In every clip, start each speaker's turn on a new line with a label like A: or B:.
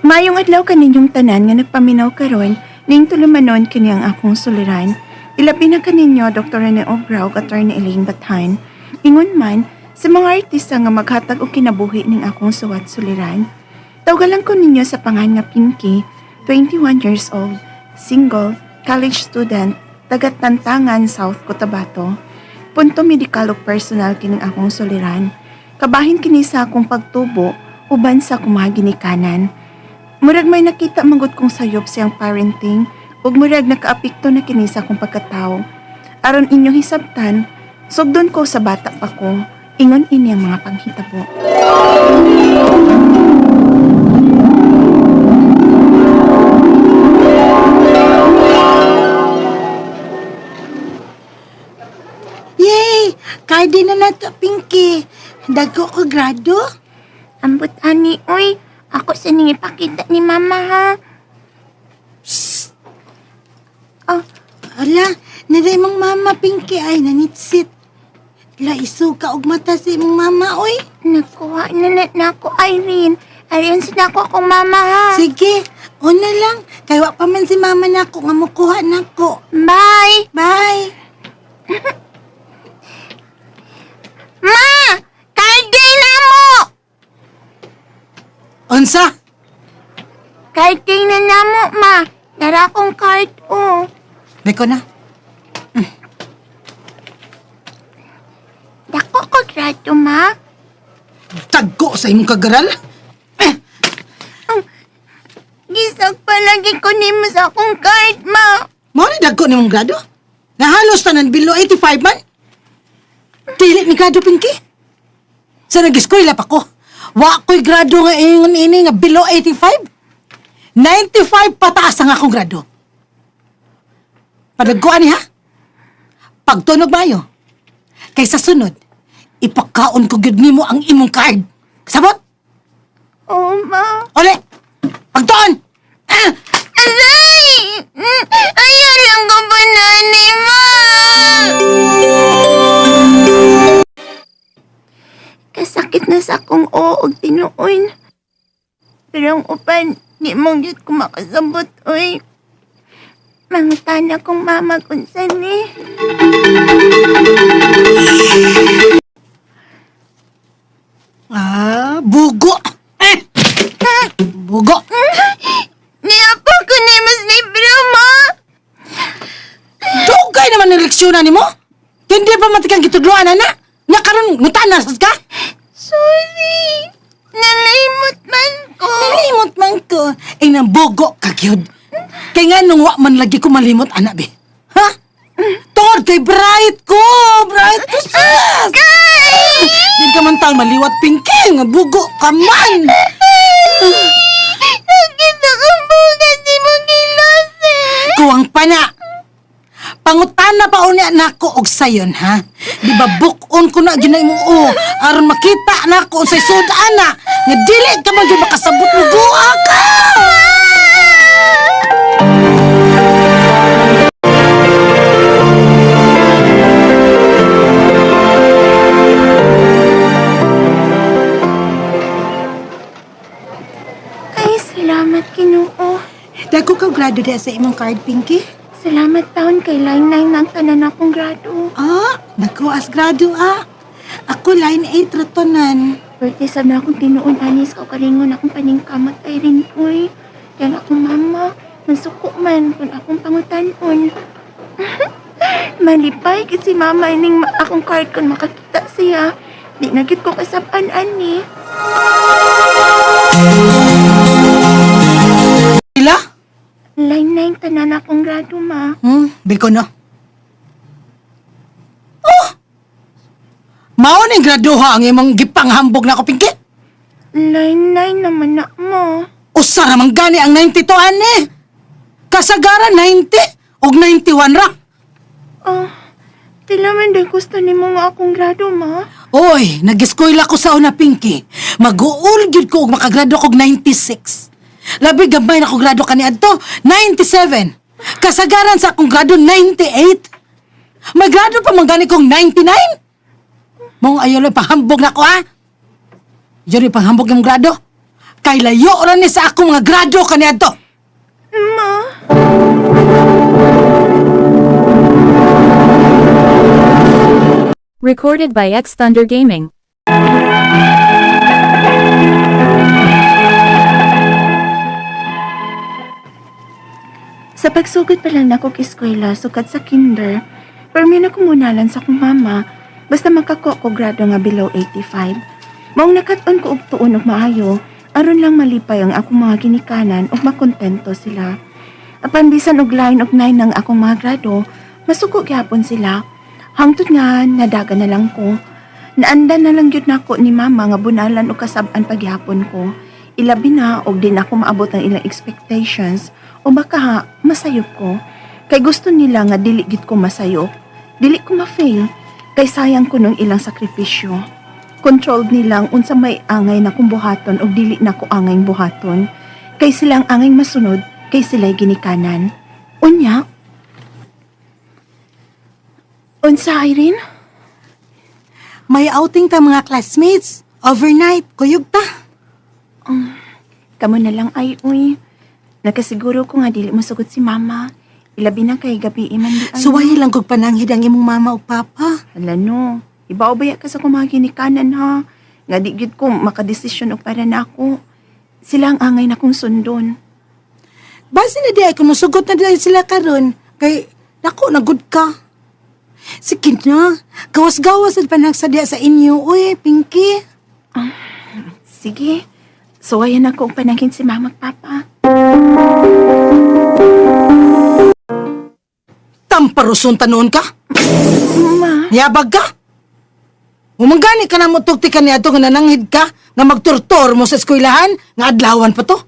A: Maayong adlaw kaninyong tanan nga nagpaminaw karon ning tulumanon kini ang akong suliran. Ilabi na kaninyo Dr. Rene Obra ug Attorney Elaine Bathan. Ingon man sa mga artista nga maghatag og kinabuhi ning akong suwat suliran. Tawgalan ko ninyo sa pangan nga Pinky, 21 years old, single, college student, taga Tantangan, South Cotabato. Punto medikal ug personal kining akong suliran. Kabahin kini sa akong pagtubo uban sa akong mga ginikanan. Murag may nakita manggod kong sayop siyang parenting ug murag nakaapekto na kini sa akong pagkatao. Aron inyong hisabtan, sugdon ko sa bata pa ko, ingon ini ang mga panghitabo.
B: Yay! Kaya na nato, Pinky. Dagko ko grado.
A: Ambot ani, oy, ako sa ning ipakita ni mama ha. Oh,
B: Ala, naday mong mama, Pinky, ay nanitsit. La, isuka og mata sa imong mama, oy.
A: Nakuha na na, na ako, Irene. Ayun sa nako akong mama ha.
B: Sige, una lang. Kay wa pa man si mama nako nga mukuha nako.
A: Bye!
B: Bye!
A: Ma! Card na mo!
B: Unsa?
A: Card na namo, ma. Nara akong card, oh.
B: Beko na.
A: Dako ko grado, ma.
B: Tagko sa imong kagaral. Eh,
A: Gisag palagi ko nimo sa akong card, ma.
B: Mao ni dagko nimong grado? Nga halos tanan below 85 man. Dili ni grado, Pinky. Sa nag-eskwela pa ko. Wa ko'y grado nga ingon ini nga below 85. 95 pataas ang akong grado. Padagkuan ni ha? Pagtunog mayo. Kay sa sunod, ipakaon ko gyud nimo ang imong card. Sabot?
A: Oo, ma.
B: Ole! Pagtuon! Ah!
A: Aray! Ayaw lang ko po nanay, ma! Kasakit na sa akong oo og tinuon. Pero ang upan, di mo gyud ko makasabot, oy. Mangutana kong mama kung saan eh.
B: Ah, bugo! Eh! Bugo!
A: Niapa ko na mas libro, ma!
B: Dugay naman ang leksyonan nimo. Hindi pa matikang gitudloan ana. Nga karon mutanas ka?
A: Sorry! Nalimot man ko!
B: Nalimot man ko. Ay nang bugo ka gyud. Kay nga nung wa man lagi ko malimot ana be. Ha? Tungod kay bright ko, bright ko sis. Di ka man taong maliwat pinky nga bugo ka man.
A: Sakit na kang bukas si mong gilos eh!
B: Kuwang pa na. Pangutana pa unya nako og sayon ha. Di ba buk-on ko na gyud na imong o aron makita nako unsay sud ana nga dili ka man gyud makasabot mo buha ka.
A: Ay, salamat Ginoo.
B: Dako ka grado diha sa imong card, Pinky.
A: Salamat taon kay line 9 ang tanan akong grado.
B: Ah, dako as grado ah. Ako line 8 ratonan.
A: Pwerte sab na akong tinuon anis ka kalingon akong paningkamot ay rin uy. Kaya akong mama, masuko man kung akong pangutanon. Malipay kasi mama ining akong card kung makakita siya. Di na gyud ko kasapan ani.
B: Pila?
A: Line 9 tanan akong grado ma.
B: Biko no. Oh! Mao ning graduha ang imong gipanghambog nako, Pinky.
A: Line 9 naman na mo.
B: Usa ra man gani ang 92 ani. Kasagaran 90 og 91 ra.
A: Oh, tila man din gusto nimo nga akong grado ma.
B: Oy, nag-eskwela ko sa una, Pinky. Mag-uul gyud ko og makagrado kog 96. Labi gamay na ko grado kaniadto, 97. Kasagaran sa akong grado 98. May grado pa man gani kong 99. Mong ayaw lang pahambog na ko ha. Yun yung panghambog yung grado. Kay layo ra ni sa akong mga grado kaniadto.
A: Ma.
C: Recorded by X Thunder Gaming.
A: Sa pagsugod pa lang nako eskwela sukad sa kinder, permi na kumunalan sa akong mama basta makakuha ko grado nga below 85. Maong nakat-on ko og tuon og maayo, aron lang malipay ang akong mga ginikanan ug makontento sila. Apan bisan og line og 9 ang akong mga grado, masuko gyapon sila. Hangtod nga nadaga na lang ko. Naanda na lang gyud nako ni mama nga bunalan og kasab-an pagyapon ko. Ilabi na og di na ako maabot ang ilang expectations o baka ha, masayop ko. Kay gusto nila nga dili gid ko masayop. Dili ko ma-fail. Kay sayang ko nung ilang sakripisyo. Controlled nilang unsa may angay na kong buhaton og dili na ko angay buhaton. Kay silang angay masunod, kay sila'y ginikanan. Unya. Unsa, Irene?
B: May outing ta mga classmates. Overnight, kuyog ta.
A: Kamo na lang ay uy. Nakasiguro ko nga dili mo sugot si mama. Ilabi na kay gabi iman di ay.
B: Suwayi lang kog pananghid ang imong mama ug papa.
A: Hala no. Ibaw ba ka sa kumaginikanan ha? Nga di gyud ko makadesisyon og para na ako. Sila ang angay na kong sundon.
B: Base na di ay kung musugot na di ay sila karon kay nako na good ka. Sige na, gawas-gawas at panagsadya sa inyo. Uy, Pinky.
A: Sige. Suwayan ako og panangkin si mama at papa.
B: Tamparuson tanon ka?
A: Ma,
B: Yabag ka? Umanggani ka na mo tugti ka niya nga nananghid ka nga magturtor mo sa eskwelahan nga adlawan pa to.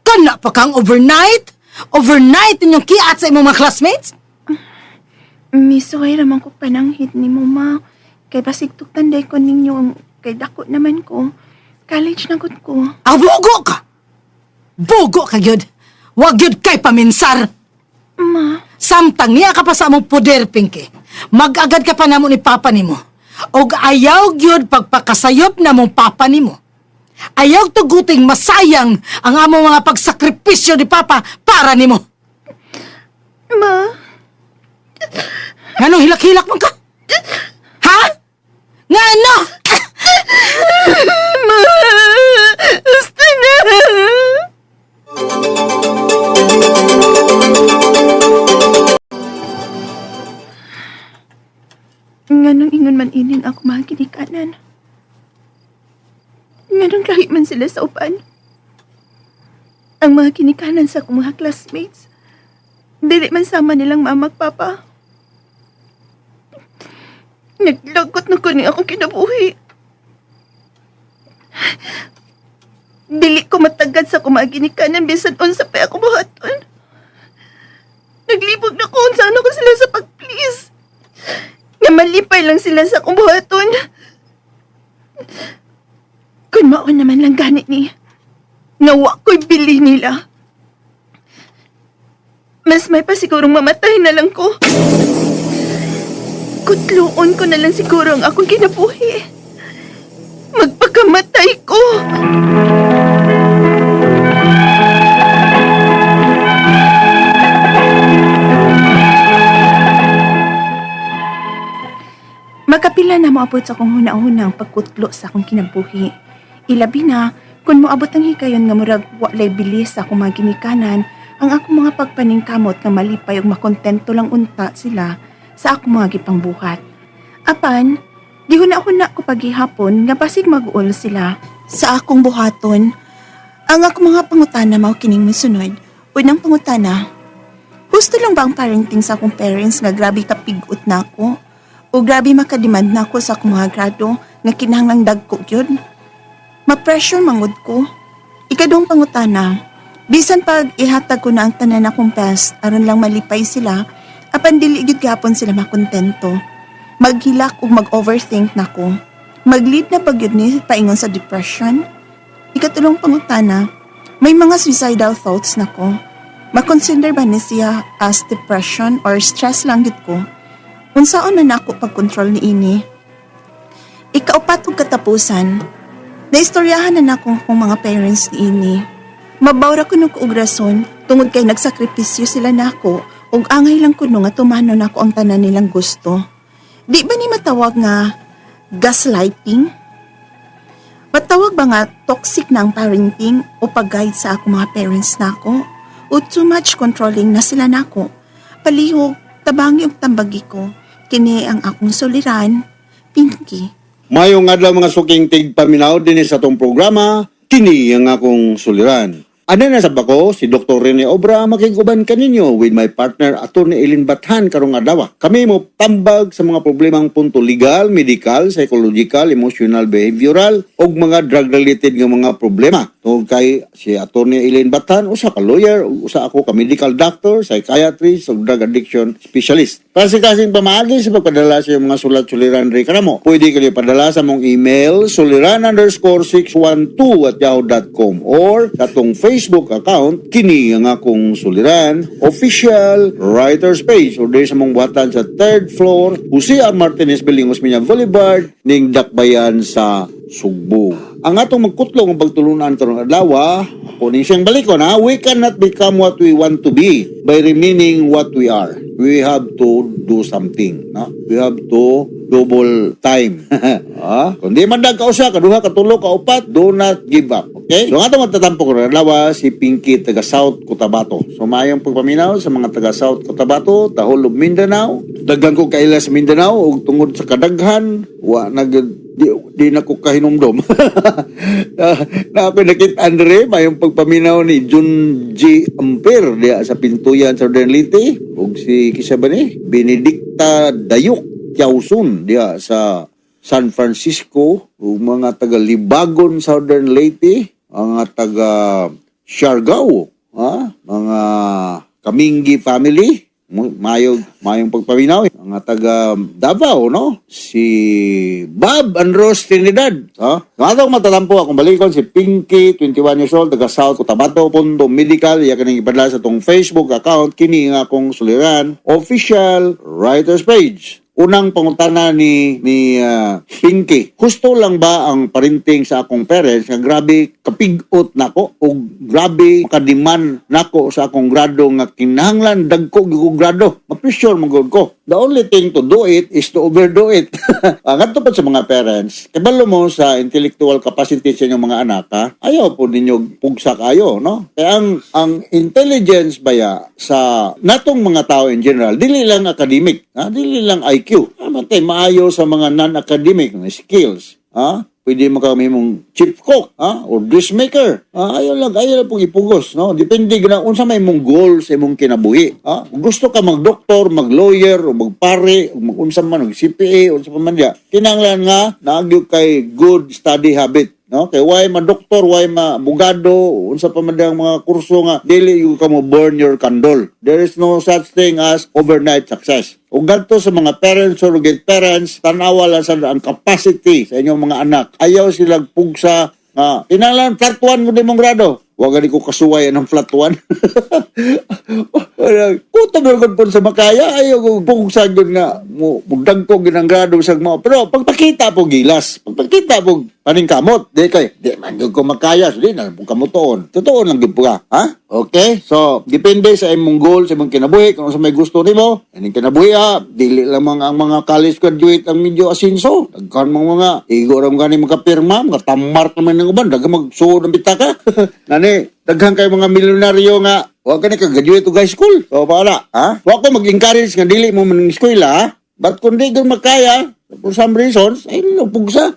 B: Kana pa kang overnight? Overnight inyong kiat sa imong mga classmates?
A: misuway raman ko pananghid ni mo ma. Kay basig tugtanday ko ninyo ang kay dako naman ko. College na gud ko.
B: Ah, bugo ka! Bugo ka gyud. Wag gyud kay paminsar.
A: Ma,
B: Samtang niya ka pa sa among poder, Pinky. Mag-agad ka pa namo ni Papa nimo. Og ayaw gyud pagpakasayop na mong Papa nimo. Ayaw tuguting masayang ang among mga pagsakripisyo ni Papa para nimo.
A: ma.
B: Nganong hilak-hilak man ka? Ha? Nga ano?
A: Ma! Gusto na! Nganong ingon man inin ako mga ginikanan. Nganong lahi man sila sa uban. Ang mga ginikanan sa akong mga classmates, dili man sama nilang mama at papa. Naglagot na ko ni akong kinabuhi. Dili ko matagad sa kumaginikanan bisan unsa pa ako buhaton. Naglibog na ko unsa ko sila sa pag-please. Nga malipay lang sila sa akong buhaton. Kun mao naman lang ganit ni. Nga wa ko'y bili nila. Mas may pa sigurong mamatay na lang ko. Kutluon ko na lang siguro ang akong kinabuhi. Magpakamatay ko. Makapila na moabot sa akong huna-huna ang pagkutlo sa akong kinabuhi. Ilabi na, kung moabot ang higayon nga murag walay bilis sa akong mga ginikanan, ang akong mga pagpaningkamot nga malipay ug makontento lang unta sila sa akong mga gipangbuhat. Apan, gihuna-huna ko paghihapon nga basig mag-uol sila sa akong buhaton. Ang akong mga pangutana mao kining mosunod. Unang pangutana, husto lang ba ang parenting sa akong parents nga grabe kapigot na ako? O grabe makademand na ako sa akong mga grado nga kinahanglang dagko gyud? Ma-pressure mangud ko. Ikadong pangutana, bisan pag ihatag ko na ang tanan akong best aron lang malipay sila, apan dili gyud gihapon sila makontento. Maghilak ug mag-overthink na ko. Mag-lead na pag gyud ni paingon sa depression. Ikatulong pangutana, may mga suicidal thoughts na ko. Makonsider ba ni siya as depression or stress lang gyud ko? Unsaon na nako pagkontrol ni ini? Ikaupat ug katapusan, Naistoryahan na nako akong mga parents niini. Mabawra ko nung og rason tungod kay nagsakripisyo sila nako ug angay lang kuno nga tumanon nako ang tanan nilang gusto. Di ba ni matawag nga gaslighting? Matawag ba nga toxic na ang parenting o pag-guide sa akong mga parents nako? O too much controlling na sila nako? Palihog, tabangi og tambagi ko. Kini ang akong suliran, Pinky.
D: Mayong adlaw, mga suking tigpaminaw, dinhi sa atong programa, kini ang akong suliran. Ano na sa bako, si Dr. Rene Obra makiguban kaninyo with my partner, Atty. Eileen Bathan, karong adlaw. Kami mo tambag sa mga problemang punto legal, medical, psychological, emotional, behavioral ug mga drug-related nga mga problema. Tungod kay si Atty. Eileen Bathan usa ka lawyer, ug usa ako ka medical doctor, psychiatrist ug drug addiction specialist. Kasi kasing pamaagi sa pagpadala sa iyong mga sulat suliran ri kanamo. Pwede kayo padala sa mong email suliran_612@yahoo.com or sa atong Facebook account, kini ang akong suliran official writers page, or diri sa mong buhatan sa third floor, Jose R. Martinez Building, Osmeña Boulevard, ning Dakbayan sa Sugbo. Ang atong magkutlong ang pagtulunan karong adlaw, ako ning siyang balikon ha, we cannot become what we want to be by remaining what we are. We have to do something, no? We have to double time. Ah, kung di man dag kausa, kaduha, katulo, kaupat, do not give up. Okay? So, ang atong magtatampo karong adlaw, si Pinky, taga South Cotabato. So, maayong pagpaminaw sa mga taga South Cotabato, the whole of Mindanao. Daghan ko kaila sa Mindanao ug tungod sa kadaghan, wa nag di na ko kahinumdom. Na ako nakita Andre, mayong pagpaminaw ni Jun G. Amper diya sa Pintuyan, Southern Leyte, ug si kisa ba ni Benedicta Dayuk Tiauson diya sa San Francisco, ug mga taga Libagon, Southern Leyte, mga taga Siargao, ha? Mga Kaminggi family, mayong pagpaminaw. Mga taga Davao, no? Si Bob Andros Trinidad. Ha? Ang atong matatampo, akong balikon si Pinky, 21 years old, taga South Cotabato, punto medical, iya kaning ipadala sa atong Facebook account, kini nga akong suliran, official writers page. Unang pangutana ni Pinky, husto lang ba ang parenting sa akong parents nga grabe kapigot nako o grabe kadiman nako sa akong grado nga kinahanglan dagko gyud kog grado? Ma-pressure man gud ko. The only thing to do it is to overdo it. Ang adto pa sa mga parents, kabalo mo sa intellectual capacity sa inyong mga anak, ha? Ayaw po ninyo pugsa kayo, no? Kaya ang intelligence baya sa natong mga tao in general, dili lang academic, ha? Dili lang IQ. Amatay maayo sa mga non-academic nga skills, ha? Pwede mo kami mong chief cook, ha? Or dressmaker. Ha? Ayaw lang pong ipugos, no? Depende na unsa may mong goal sa imong kinabuhi, ha? Kung gusto ka mag-doktor, mag-lawyer, o magpare, o mag-unsa man, og CPA, unsa pa man diya. Kinahanglan nga naagyo kay good study habit, no? Kay why ma doktor, why ma abogado, unsa pa man diyang mga kurso nga dili yung ka mo burn your candle. There is no such thing as overnight success. Ug gadto sa mga parents, surrogate parents, tanawa lang sa ang capacity sa inyong mga anak. Ayaw sila pugsa nga kinahanglan flat 1 mo mong grado. Wa gani ko kasuway ng flat 1. Kutob na gud po sa makaya, ayaw ko pugsa gyud nga mo mudagko gyud ang grado sa mo. Pero pagpakita po gilas, pagpakita po paningkamot, di kay di man gyud ko makaya, so di na lang po kamutoon. Totoo lang gyud po ka, ha? Okay? So, depende sa imong goal, sa imong kinabuhi, kung sa may gusto nimo. Ining kinabuhi ha, dili lamang ang mga college graduate ang medyo asinso. Daghan mong mga igo ra gani makapirma, mga tamar naman ng uban, daghan magsuod ng pitaka. Nani, daghan kay mga milyonaryo nga wa ka ni ka-graduate og high school. So para, ha? Wa ko mag-encourage nga dili mo man eskwela, ha? But kung di gyud makaya, for some reasons, ay pugsa.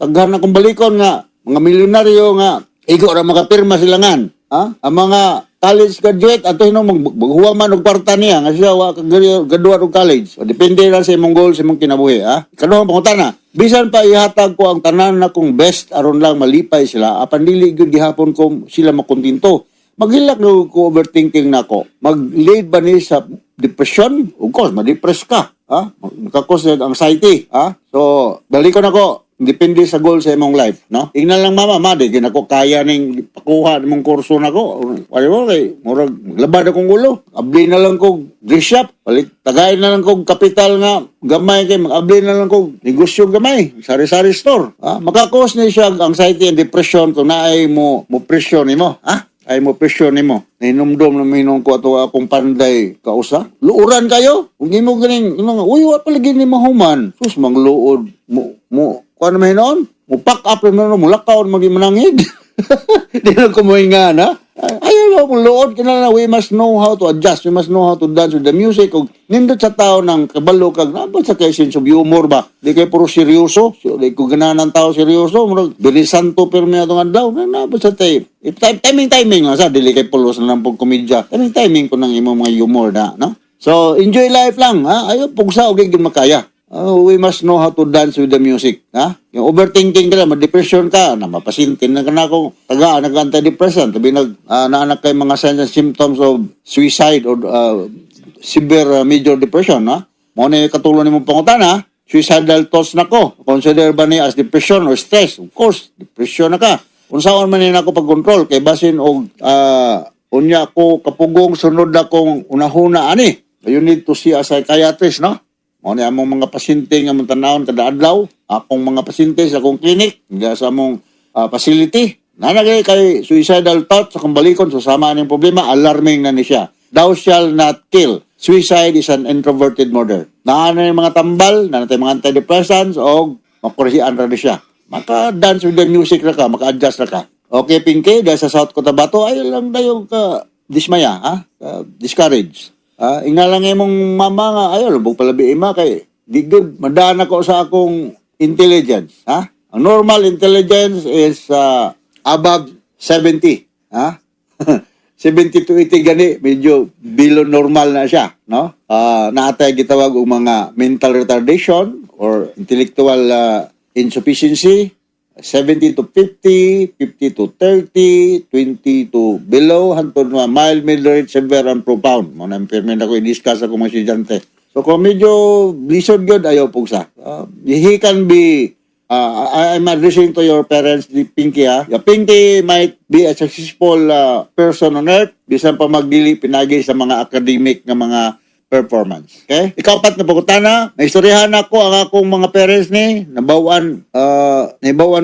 D: Daghan akong balikon nga mga milyonaryo nga igo ra makapirma silangan. Ha? Ang mga college graduate ato hinom maghuwa man og kwarta niya nga siya wa ka graduate og college. So, depende ra sa imong goal sa imong kinabuhi, ha? Ikaduhang pangutana. Bisan pa ihatag ko ang tanan na kong best aron lang malipay sila, apan dili gyud gihapon ko sila makontento. Maghilak na ko overthinking nako. Mag-lead ba ni sa depression? Of course, ma-depress ka. Ha? Maka-cause ng anxiety. Ha? So, balikon ako. Depende sa goal sa imong life, no? Ingnan lang mama, ma, di gina ko kaya ning pakuha nimong kurso nako. Wala mo kay murag labad akong ulo. Abli na lang ko dress shop, palit tagay na lang kog kapital nga gamay kay mag-abli na lang kog negosyo gamay, sari-sari store. Ah, maka-cause ni siya ang anxiety and depression kung naay mo mo pressure nimo, ha? Ay mo pressure nimo. Nahinumdom na minom ko ato akong panday kausa. Luuran kayo. Kung di mo ganing, ano nga, uy, wa pala gini mahuman. Sus, mangluod. Mo, kuan naman noon? Mo pack up na mo lakaw magi manangid. Di lang kumuhinga na. Ayaw mo, luod ka na lang. We must know how to adjust. We must know how to dance with the music. Kung nindot sa tao ng kabalo kag, nabot sa kay sense of humor ba? Di kay puro seryoso. So, di ko ganahan ng tao seryoso. Murag, bilisan to pirmi atong adlaw. Nabot sa tayo. Timing, timing lang sa. Dili kay pulos na lang pong komedya. Timing, timing ko ng imong mga humor na, no? So, enjoy life lang, ha? Ayaw, pugsa, okay, gud makaya. We must know how to dance with the music. Ha? Yung overthinking ka na, ma-depression ka, na mapasintin na ka na akong tagaan, nag-antidepressant, tabi nag, naanak kay mga signs and symptoms of suicide or severe major depression. Ha? Mo na katulong nimo pangutana, suicidal thoughts na ko. Consider ba ni as depression or stress? Of course, depression na ka. Unsaon man ni nako pag-control kay basin og unya ko kapugong sunod na kong unahuna ani. You need to see a psychiatrist, no? Mao ni among mga pasyente nga mong tanawon kada adlaw, akong mga pasyente sa akong clinic, nga sa among facility. Nanagay kay suicidal thoughts sa akong balikon, so sama ning problema, alarming na ni siya. Thou shall not kill. Suicide is an introverted murder. Naa na yung mga tambal, naa na mga antidepressants, o makurhian ra ni siya. Maka-dance with the music ra ka, maka-adjust ra ka. Okay, Pinky, dahil sa South Cotabato, ay lang dayo ka dismaya, ha? Discourage. Ah, inga lang imong mama nga ayo lubog palabi ima kay di good madaan ako sa akong intelligence, ha? Ang normal intelligence is above 70, ha? 70 to 80 gani medyo below normal na siya, no? Ah, naatay gitawag og mga mental retardation or intellectual insufficiency 70 to 50, 50 to 30, 20 to below, hantod na mild, moderate, severe, and profound. Mo na impairment ako i-discuss ako mga estudyante. So kung medyo lisod gyud, ayaw pugsa. He can be, I'm addressing to your parents, the Pinky ha. The Pinky might be a successful person on earth, bisan pa magdili pinagi sa mga academic nga mga performance. Okay? Ikapat na pagutana, naistoryahan ako ang akong mga parents ni, nabawan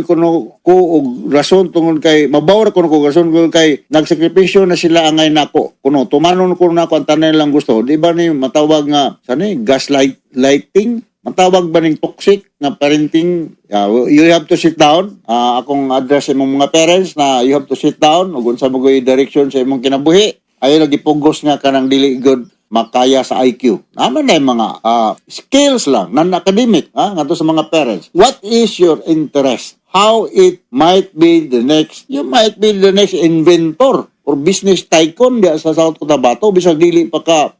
D: ko no, ko og rason tungod kay, mabawar ko no ko rason tungod kay, nagsakripisyo na sila angay nako. Kuno, tumanon ko na ako ang tanan lang gusto. Di ba ni matawag nga, sani, gaslight, lighting? Matawag ba ning toxic nga parenting? Yeah, you have to sit down. Akong address sa imong mga parents na you have to sit down ug unsa mo direction sa imong kinabuhi. Ayaw lagi pugos nga kanang dili good makaya sa IQ. Naman na yung mga skills lang, non-academic, ha, ngadto sa mga parents. What is your interest? How it might be the next, you might be the next inventor or business tycoon diya sa South Cotabato bisag dili pa ka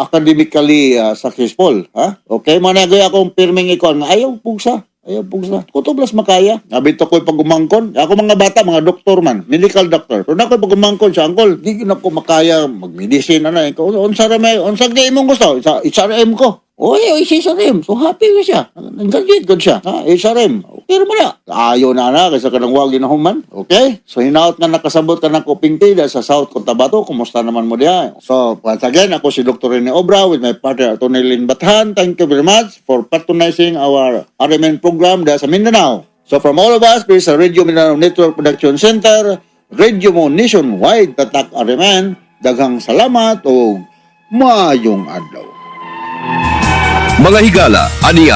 D: academically successful, ha? Okay, mo na akong pirming ikon nga ayaw pugsa. Ayaw pugsa. Kutob las makaya. Abito ko'y pagumangkon. Ako mga bata, mga doktor man, medical doctor. Pero na ako'y pagumangkon sa angkol, di na ko makaya mag-medicine na. Unsa ra may, unsa di imong gusto? Sa HRM ko. Oy, oy, si HRM. So happy ko siya. Nag-graduate ko siya. Ha, HRM. Okay naman na. Ayaw na na kaysa kanang wag ginahuman. Okay? So hinaot nga nakasabot ka ng Kuping sa South Cotabato. Kumusta naman mo diha? So once again, ako si Dr. Rene Obra with my partner Atty. Lynn Bathan. Thank you very much for patronizing our RMN program diha sa Mindanao. So from all of us, this sa Radio Mindanao Network Production Center, Radio Mo Nationwide, Tatak RMN, daghang salamat o maayong adlaw.
E: Mga higala, aniya.